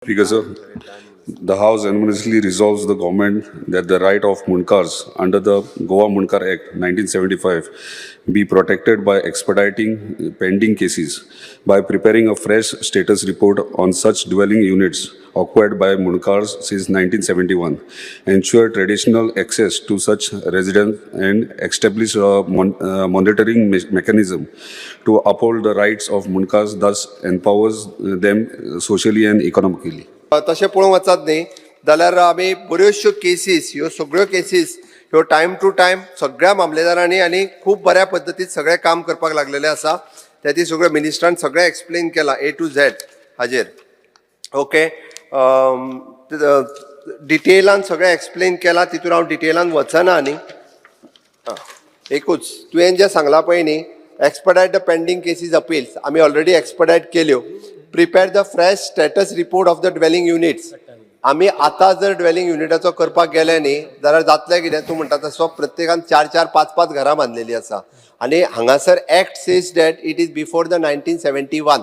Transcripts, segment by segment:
Speaker, sir, the House unanimously resolves the government that the right of Mundkars under the Goa Mundkar Act 1975 be protected by expediting pending cases, by preparing a fresh status report on such dwelling units acquired by Mundkars since 1971, ensure traditional access to such residents and establish a monitoring mechanism to uphold the rights of Mundkars, thus empowers them socially and economically. तशें पळोवंक वचत न्ही जाल्यार आमी बऱ्योचश्यो cases, ह्यो सगळ्यो cases ह्यो टायम टू टायम सगळ्या मामलेदारांनी आनी खूब बऱ्या पद्दतीन सगळें काम करपाक लागलेलें आसा. त्या ती सगळ्यो मिनिस्टरान सगळें एक्सप्लेन केलां ए टू झॅड हाजेर. ओके, डिटेलान सगळें एक्सप्लेन केलां, तितून हांव डिटेलान वचना. आनी एकूच तुवें जें सांगलां पळय न्ही, expedite the pending cases appeals, आमी ऑलरेडी एक्सपडायट केल्यो. Prepare the fresh status report of the dwelling units, आमी आतां जर ड्वेलिंग युनिटाचो करपाक गेले न्ही जाल्यार जातलें कितें? तूं म्हणटा तसो प्रत्येकान चार चार पांच पांच घरां बांदलेलीं आसा आनी हांगासर act says that it is before the 1971.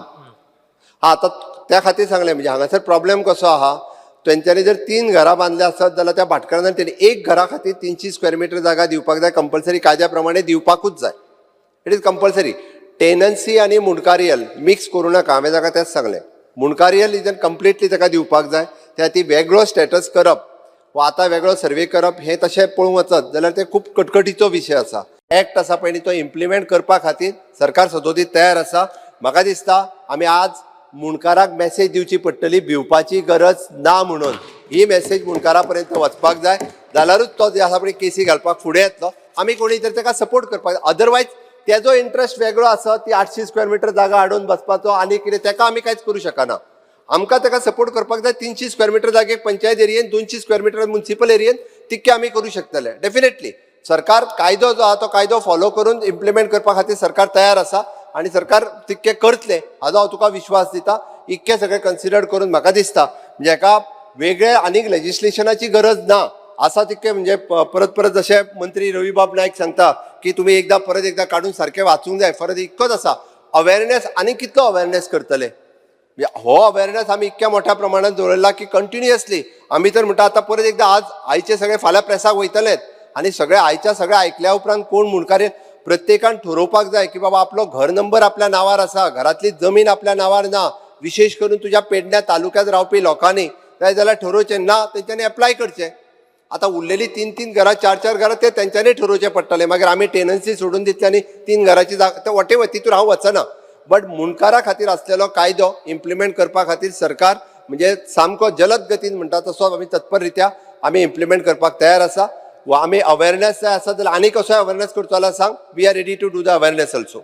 हा, आतां त्या खातीर सांगलें. म्हणजे हांगासर प्रॉब्लेम कसो आहा, तेंच्यांनी जर तीन घरां बांदल्या आसत जाल्यार त्या भाटकारान तेणी एक घरा खातीर 300 स्क्वेअर मिटर जागा दिवपाक जाय, कंपल्सरी कायद्या प्रमाणे दिवपाकूच जाय. It is compulsory. Tenancy आनी मुंडकारियल मिक्स करूं नाका, हांवें ताका तेंच सांगलें. मुंडकारियल is completely ताका दिवपाक जाय. त्या खातीर वेगळो स्टेटस करप वा आतां वेगळो सर्वे करप हें तशें पळोवंक वचत जाल्यार ते खूब कटकटीचो विशय आसा. एक्ट आसा पळय न्ही, तो इम्प्लिमेंट करपा खातीर सरकार सदोदीत तयार आसा. म्हाका दिसता आमी आज मुंडकाराक मॅसेज दिवची पडटली, भिवपाची गरज ना म्हणून. ही मॅसेज मुंडकारा पर्यंत वचपाक जाय, जाल्यारूच तो जे आसा पळय केसी घालपाक फुडें येतलो. आमी कोणी तर ताका सपोर्ट करपाक जाय. अदरवायज तेजो इंट्रस्ट वेगळो आसा, ती 800 स्क्वेअर मिटर जागा हाडून बसपाचो आनी कितें, ताका आमी कांयच करूं शकना. आमकां ताका सपोर्ट करपाक जाय. 300 स्क्वेअर मिटर जागेक पंचायत एरियेन, 200 स्क्वेअर मिटर म्युन्सिपल एरियेन, तितके आमी करूं शकतले. डेफिनेटली सरकार कायदो जो आहा तो कायदो फॉलो करून इम्प्लिमेंट करपा खातीर सरकार तयार आसा आनी सरकार तितकें करतलें हाजो हांव तुका विश्वास दिता. इतकें सगळें कन्सिडर करून म्हाका दिसता म्हणजे हेका वेगळें आनीक लेजिस्लेशनाची गरज ना आसा तितकें. म्हणजे परत परत जशें मंत्री रवीबाब नायक सांगता की तुमी एकदां परत एकदां काडून सारकें वाचूंक जाय. परत इतकोच आसा अवेरनेस, आनी कितलो अवेरनेस करतले? म्हणजे हो अवेरनेस आमी इतक्या मोठ्या प्रमाणात दवरला की कंटिन्युअसली आमी तर म्हणटा, आतां परत एकदां आज आयचे सगळे फाल्यां प्रेसाक वयतलेच आनी सगळे आयच्या सगळे आयकल्या उपरांत कोण मुंडकार प्रत्येकान ठरोवपाक जाय की बाबा आपलो घर नंबर आपल्या नांवार आसा, घरातली जमीन आपल्या नांवार ना. विशेश करून तुज्या पेडण्या तालुक्यात रावपी लोकांनी जाय जाल्यार ठरोवचें ना, तेंच्यांनी एप्लाय करचें. आतां उरलेली तीन तीन घरां, चार चार घरां, ते तेंच्यांनी ठरोवचें पडटलें. मागीर आमी टेनन्सी सोडून दितले आनी तीन घराची जागा ते वटे तितून हांव वचना. बट मुंडकारा खातीर आसलेलो कायदो इम्प्लिमेंट करपा खातीर सरकार म्हणजे सामको जलद गतीन म्हणटा तसो आमी तत्पर रित्या आमी इम्प्लिमेंट करपाक तयार आसा. वा आमी अवेरनेस जाय आसा जाल्यार आनी कसोय अवेरनेस करचो जाल्यार सांग, we are ready to do the awareness also.